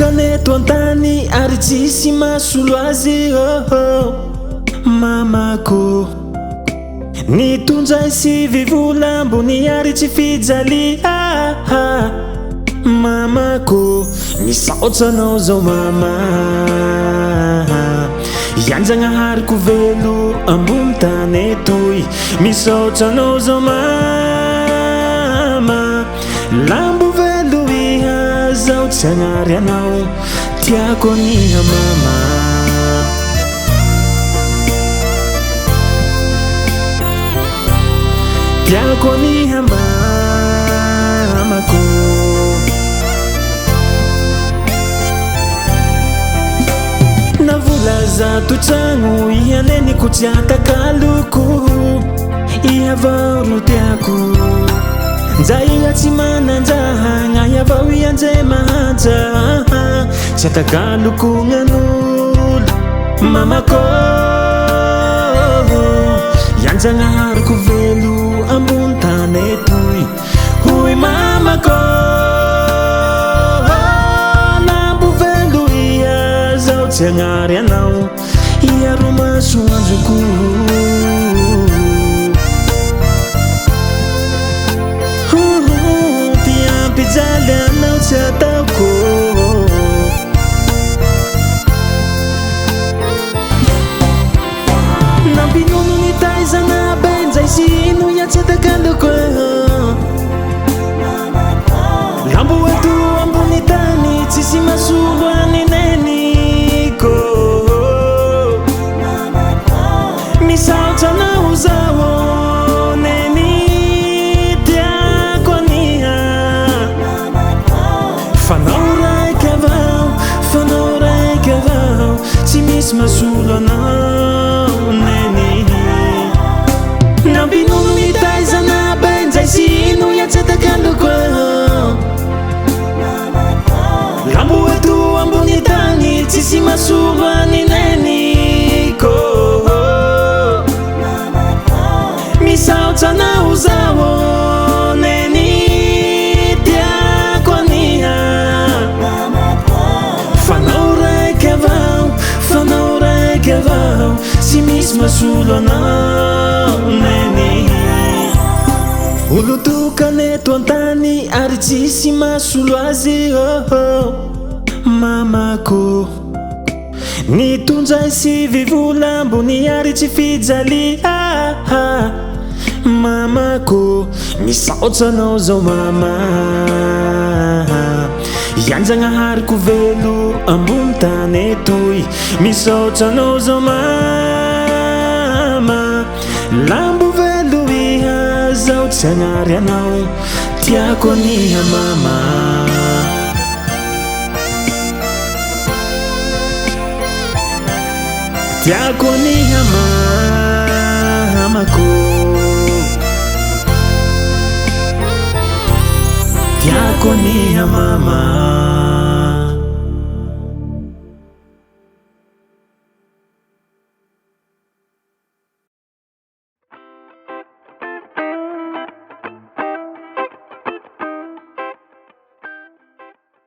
tokana eto an-tany ary tsisy mahasolo azy oh oh Mamako Nitondra ahy sivy vola ambony ary tsy fijalia Mamako Misaotra anao zao mama Ianjagnahary ko velo ambony tany etoy Misaotra anao zao mama Lambo velo iha zaho tsy hagnary anao Tiako aniha mama Tiako aniha mamako Na vola zato tragno iha neniko tsy atakaloko Iha avao ro tiako Nja iha tsy manan-draha Gnahy avao iha ndre mahantra Tsy atakaloko gnan'olo Mamako Ianjagnahary ko velo ambony tany etoy Hoy mamako Lambo velo iha zaho tsy hagnary anao Iha ro masoandroko Ty hampijaly anao tsy ataoko Nampinono ny taizana be njay sy ino ia tsy atakaloko Lambo eto ambony tany tsisy masolo an'i neniko Misaotra anao zaho neny tiako ania Fanao raiky avao, fanao raiky avao Tsy misy masolo anao neny Nampinono nitaizana be njay sy ino ia tsy atakaloko Lambo eto ambony tany tsisy masolo an'i neniko Misaotra anao zaho neny tiako ania Fanao raiky avao, fanao raiky avao Tsy misy masolo anao neny Olo tokana eto an-tany ary tsisy masolo azy oh oh Mamako Nitondra ahy sivy vola ambony ary tsy fijalia Mamako Misaotra anao zao mama Ianjagnahary ko velo ambony tany etoy Misaotra anao zao mama Lambo velo iha zaho tsy hagnary anao Tiako aniha mama Tiako aniha mamako Tiako aniha mama.